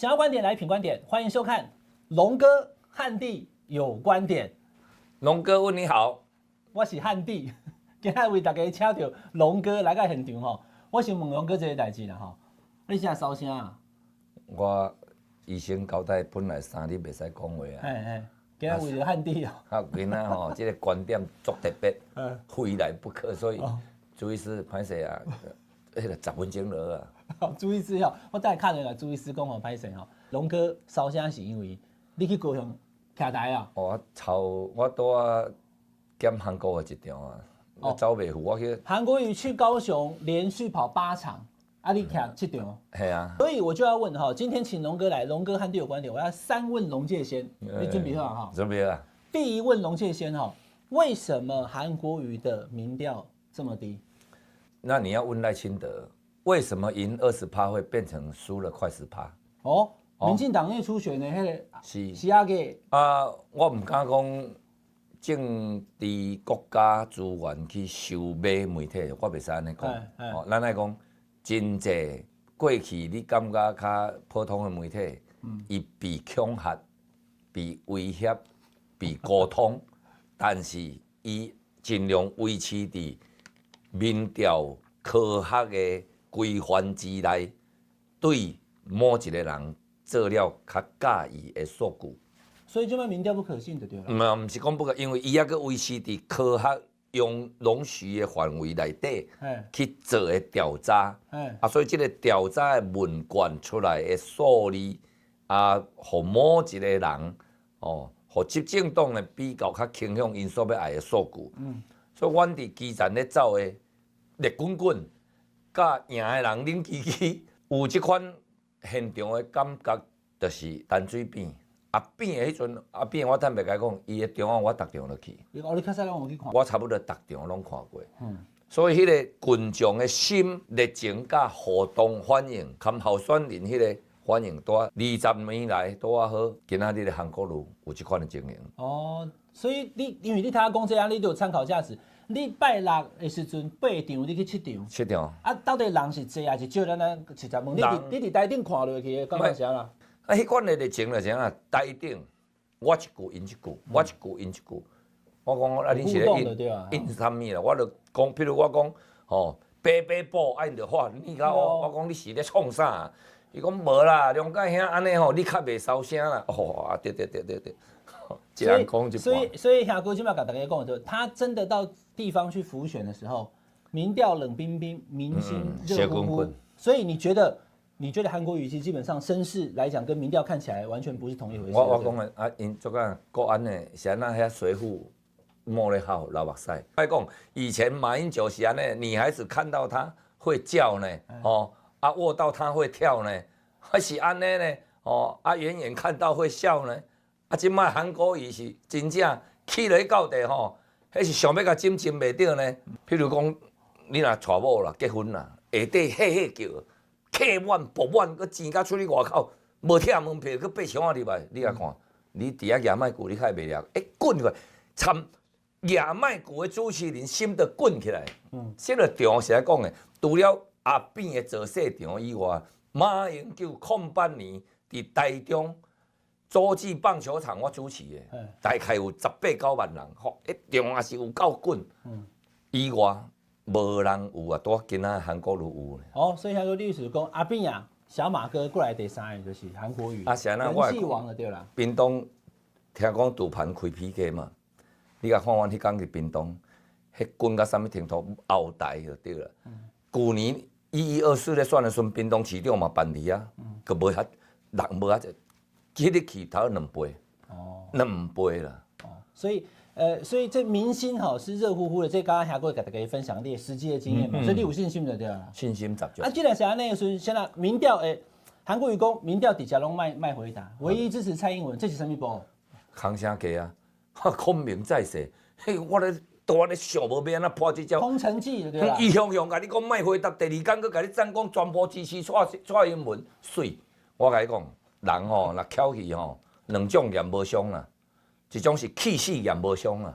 想要觀點來品觀點，歡迎收看龍哥漢帝有觀點。龍哥問你好，我是漢帝，今仔為大家請著龍哥來到現場吼。我先問龍哥這个代誌啦吼，你啥燒聲啊？我醫生交代本來3日袂使講話啊。嘿嘿，今仔為著漢帝哦。啊，今仔吼，這个觀點足特別，非來不可，所以朱醫師歹勢啊，彼个10分鐘落啊。朱醫師吼，我等下敲電話朱醫師講吼歹勢吼，龍哥燒聲是因為你去高雄徛台啊？哦，我頭我拄仔減韓國的一場啊，我走袂赴，我去。韓國瑜去高雄連續跑八場，啊，你徛七場。係啊。所以我就要問哈，今天請龍哥來，龍哥漢帝有觀點，我要三問龍介先，你準備好哈？準備啊。第一問龍介先哈，為什麼韓國瑜的民調這麼低？那你要問賴清德，為什麼贏20趴會變成輸了快10趴？哦，民進黨內初選的彼个是是啊個啊，我毋敢講政治國家資源去收買媒體，我袂使按呢講。哦，咱愛講真濟過去你感覺較普通的媒體，伊被恐嚇、被威脅、被溝通，但是伊盡量維持佇民調科學的規範之內，對某一個人做了較佮意的數據。所以這擺民調不可信就對了。毋，毋是講不可，因為伊猶閣維持佇科學用容許的範圍內底去做的調查。啊，所以這个調查的問卷出來的數字，啊，予某一個人，哦，予執政黨的比較較傾向𪜶所欲愛的數據。所以，阮佇基層咧走的熱滾滾，佮贏的人冷吱吱，有這款現場的感覺，就是陳水扁。阿扁的彼陣，阿扁我坦白共你講，伊的場我逐場都去。哦，你較早攏有去看？我差不多逐場攏看過。所以彼个群眾的心熱情佮互動反應，含候選人彼个反應，拄20年來拄仔好，今仔日的韓國瑜有這款的情形。哦，所以你因為你頭仔講這樣，你都有參考價值。你拜六的時陣八場，你去七場。七場。啊，到底人是濟還是少？咱咱直接問你佇你佇台頂看落去的感覺是按怎？啊，彼款的熱情就是按怎？台頂我一句𪜶一句，我一句𪜶一句。我講啊，恁是咧應應啥物啦？我就講，譬如我講，吼，白白布，啊，𪜶就喊你甲我，我講你是咧創啥？伊講無啦，梁介兄按呢吼，你較袂燒聲啦。哦，啊，對對對對對，一人講一半。所以兄哥這擺共大家講，就他真的到地方去輔選的時候，民調冷冰冰，民心熱乎乎。所以你覺得？你覺得韓國瑜其實基本上聲勢來講，跟民調看起來完全不是同一回事。我講的啊，𪜶做個國安的，是按怎遐隨扈摸咧哭流目屎。我講以前馬英九是按呢，女孩子看到他會叫呢，哦，啊握到他會跳呢，還是按呢呢，哦，啊遠遠看到會笑呢。啊，這擺韓國瑜是真正去落到地吼，彼是想欲共枕枕袂著呢。譬如講，你若娶某啦，結婚啦，下底嘿嘿叫。客滿爆滿，閣錢甲出去外口，無拆門票，閣爬牆仔入來，你來看，你佇遐舉麥具，你較會袂了？會滾過來，參舉麥具的主持人心都滾起來。這个場是來講的，除了阿扁的造勢場以外，馬英九08年佇台中洲際棒球場我主持的，大概有十八九萬人，吼，彼場也是有夠滾。以外，無人有啊，拄今仔韓國瑜有。哦，所以遐個歷史講阿扁啊，小馬哥過來第三个就是韓國瑜。啊，是按怎？人氣王了對啦。屏東聽講賭盤開 PK 嘛？你共看阮彼工佇屏東，彼滾到啥物程度？後台就對了。舊年1124咧選的時陣，屏東市長嘛辦佇遐，閣無遐人無遐濟，彼日去頭兩倍。哦。兩倍啦。哦，所以。所以這民心吼是熱乎乎的，這剛剛兄哥共大家分享你實際的經驗嘛，所以你有信心就對啦。信心十足。啊，既然是按呢時陣，現在民調韓國瑜講民調底下攏莫莫回答，唯一支持蔡英文，這是啥物報？空聲計啊，孔明在世，嘿，我咧拄咧想無欲按怎破這招。空城計就對啦。伊雄雄共你講莫回答，第二工閣共你讚講全部支持蔡英文，媠。我共你講，人吼若巧氣吼，兩種驗無相啦。一種是氣死驗無傷啊，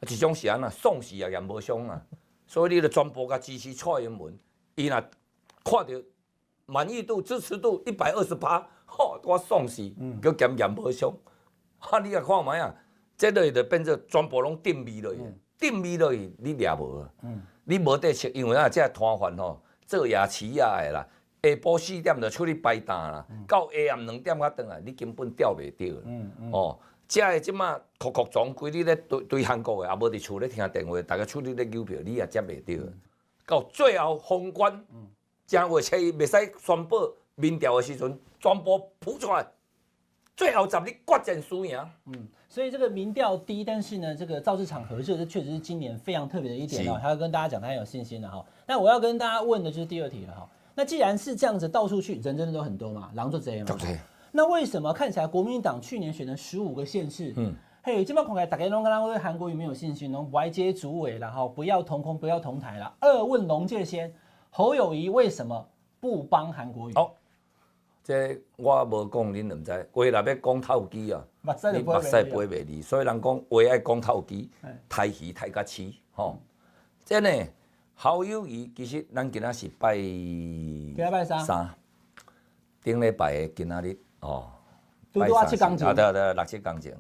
一種是按怎喪死也驗無傷啊。所以你著全部共支持蔡英文，伊若看著滿意度、支持度128，吼，我喪死，閣兼驗無傷。哈，你來看覓啊？這個就變做全部攏定味落去，定味落去，你掠無啊？你無得測，因為啊，這攤販吼做夜市仔的啦，下晡4點就出去擺檔啦，到下暗2點才轉來，你根本釣袂著。哦，這个這馬擴擴總規日咧對對韓國的，也無佇厝咧聽電話，逐家出去咧購票，你也接袂著。到最後封關，正月初一袂使宣布民調的時陣，全部浮出來。最後10日決戰輸贏。嗯，所以這個民調低，但是呢，這個造勢場合熱，這確實是今年非常特別的一點哦。還要跟大家講，他很有信心的哈。那我要跟大家問的就是第二題了哈。那既然是這樣子，到處去人真的都很多嘛，人足濟嘛。那為什麼看起來國民黨去年選了15個縣市，嘿，這擺看起來大家攏敢若對韓國瑜沒有信心，攏不愛接主委了哈，不要同框，不要同台了。二問龍介先，侯友宜為什麼不幫韓國瑜？哦，這我無講，恁毋知。話若欲講透支啊，你目屎飛袂離。所以人講話愛講透支，刣魚刣甲鼠吼。這呢，侯友宜其實咱今仔是拜今仔拜三，三，頂禮拜的今仔日哦，拄拄仔七工前，啊對對，六七工前，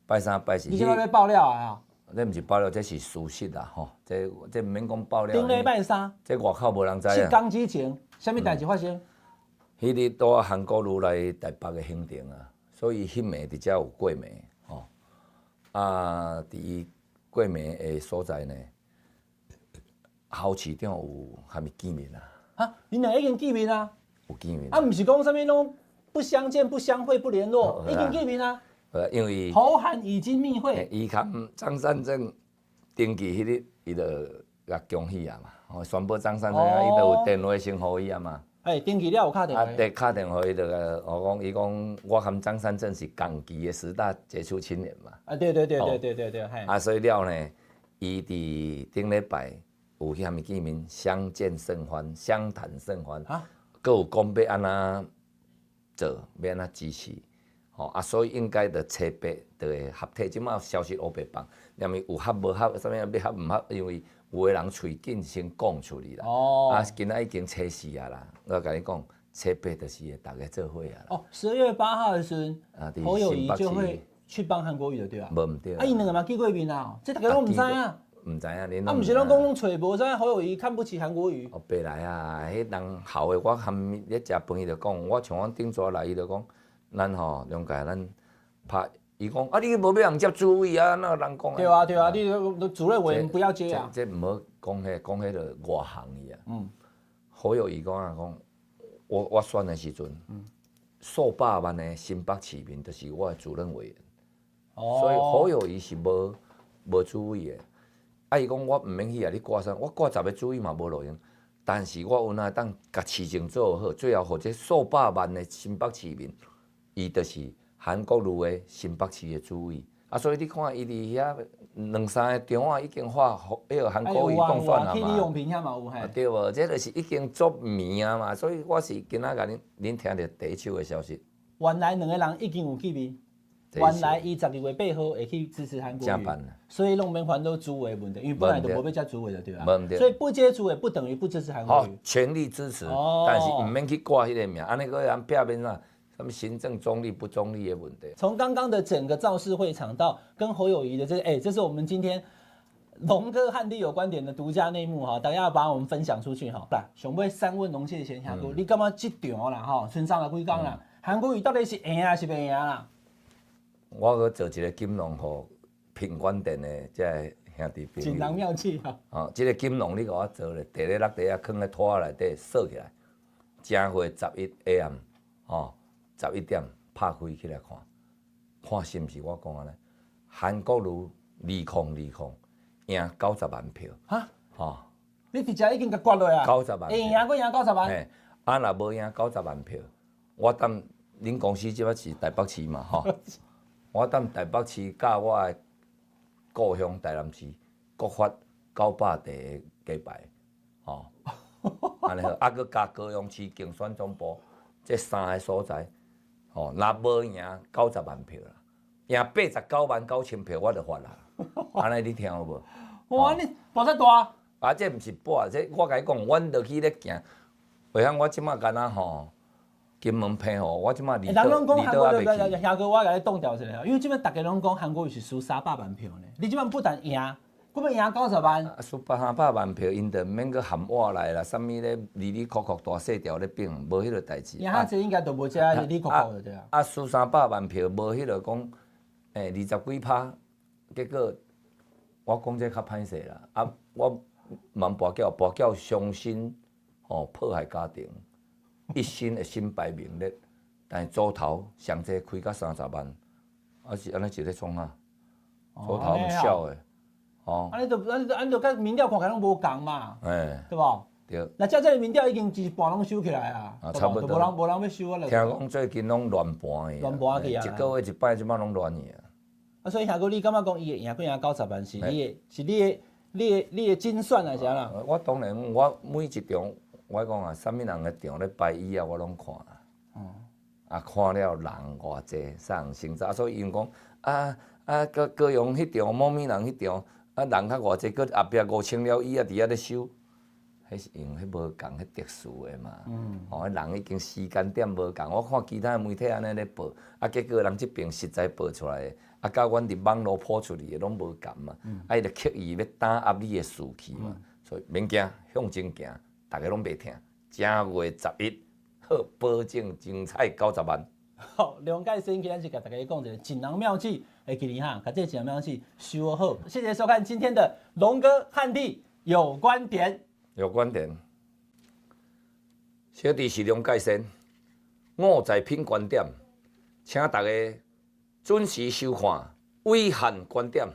拜三拜四。你這欲爆料啊？這毋是爆料，這是事實啦吼。這這毋免講爆料。頂禮拜三，這外口無人知啊。7工之前，啥物代誌發生？彼日拄仔韓國瑜來台北的行程啊，所以彼暝佇遮有過暝吼。啊，佇伊過暝的所在呢，侯市長有含伊見面啊？啊，恁兩个已經見面啊？有見面。啊，毋是講啥物攏不相見、不相會、不聯絡，已經見面啊？因為侯韓已經密會。伊含張善政登記彼日，伊就共恭喜啊嘛。吼，宣布張善政啊，伊就有電話先予伊啊嘛。哎，登記了有敲電話。啊，對，敲電話伊就我講，伊講我含張善政是仝期的十大傑出青年嘛。啊，對對對對對對對，啊，所以了呢，伊佇頂禮拜有去含伊見面，相見甚歡，相談甚歡。啊。閣有講欲按怎做，欲按怎支持，吼啊，所以應該就初八就會合體。這馬消息烏白放，連有合無合，啥物欲合毋合，因為有的人喙緊先講出去啦。哦。啊，今仔已經初四啊啦，我共你講，初八就是會逐家做伙啊。哦，12月8號的時陣，侯友宜就會去幫韓國瑜的，對吧？無毋對。啊，𪜶兩个嘛見過面啊，這逐家攏毋知影。毋知影，恁啊，毋是攏講攏揣無，知影侯友宜看不起韓國瑜。哦，白來啊！彼人校的，我含咧食飯，伊就講，我像阮頂逝來，伊就講，咱吼兩屆咱拍，伊講啊，你無欲人接主委啊，哪有人講？對啊對啊，你主任委員不要接啊。這毋好講彼，講彼就外行去啊。侯友宜講啊，講我選的時陣，數百萬的新北市民就是我的主任委員。哦。所以侯友宜是無主委的。啊！伊講我毋免去啊，你掛啥？我掛10個主委嘛無路用。但是我有哪會當共市政做好，最後予這數百萬的新北市民，伊就是韓國瑜的新北市的主委。啊，所以你看伊佇遐兩三个場啊，已經發彼個韓國瑜當選啊嘛。李永平遐嘛有嘿。對無？這就是已經足暝啊嘛，所以我是今仔共恁恁聽著第一手的消息。原來兩个人已經有見面。原來伊12月8號會去支持韓國瑜，所以攏免煩惱主委問題，因為本來就無欲接主委就對啊。所以不接主委不等於不支持韓國瑜。全力支持，但是毋免去掛彼個名，按呢閣人避免啊，啥物行政中立不中立的問題。從剛剛的整個造勢會場到跟侯友宜的這個，這是我們今天龍哥和立有觀點的獨家內幕哈，大家要把我們分享出去哈。來，上尾三問龍介賢兄哥，你感覺這場啦吼，賰三了幾工啦，韓國瑜到底是贏還是袂贏啦？我閣做一個錦囊予品觀點的這个兄弟朋友。錦囊妙計啊！哦，這個錦囊你共我做咧，綴咧落地啊，囥咧拖仔內底鎖起來。正月十一下暗，哦，11點拍開起來看，看是毋是我講按呢？韓國瑜2020贏90萬票。哈？吼！你直接已經共割落啊？九十萬。會贏閣贏九十萬？嘿，啊，若無贏九十萬票，我踮恁公司這擺是台北市嘛，吼。我踮台北市佮我的故鄉台南市各發900塊的雞排，吼，按呢好，啊，閣加高雄市競選總部這三个所在，吼，若無贏九十萬票啦，贏89萬9千票我就發啦，按呢你聽有無？哇，你博遮大？啊，這毋是博，這我共你講，阮落去咧行，袂曉我這馬敢若吼，金門澎湖，我這馬離人攏講韓國瑜，離島兄哥，我共你擋掉一下，因為這擺逐家攏講韓國瑜是輸三百萬票呢。你這擺不但贏，閣欲贏90萬。啊，輸三百萬票，𪜶就毋免閣含我來啦，啥物咧，里里扣扣大細條咧變，無彼個代誌。贏較濟應該就無這里里扣扣就對啊。啊，輸三百萬票，無彼個講，20幾趴，結果我講這較歹勢啦。啊，我問跋筊，跋筊傷心，吼，破壞家庭，一心的身敗名裂，但是組頭上濟開到30萬，啊是按呢一咧創啥？組頭毋痟的。哦，按呢就佮民調看起來攏無仝嘛，對無？對。那照這個民調已經一半攏收起來啊，啊，差不多。無人欲收啊。聽講最近攏亂盤去，亂盤去啊！一個月一擺，這擺攏亂去啊。啊，所以兄哥，你感覺講伊會贏閣贏九十萬，是你的精算還是按怎？我當然，我每一場我講啊，啥物人的場咧排椅啊，我攏看。啊，看了人偌濟，啥人先走，所以𪜶講啊啊，高高雄彼場，某物人彼場。啊，人較偌濟，閣後壁5000了椅仔佇遐咧收，彼是因為彼無仝，彼特殊的嘛。哦，人已經時間點無仝，我看其他的媒體按呢咧報，啊，結果人這爿實在報出來的，啊，佮阮佇網路鋪出去的攏無仝嘛。啊，伊就刻意欲打壓你的士氣嘛，所以免驚，向前行，逐家攏袂疼。正月11，好，保證精彩九十萬。好，梁蓋先今日是共大家講一個錦囊妙計，會記得哈，共這個錦囊妙計收好。謝謝收看今天的龍哥漢弟有觀點。有觀點，小弟是梁蓋先，五在品觀點，請大家準時收看《暐瀚觀點》。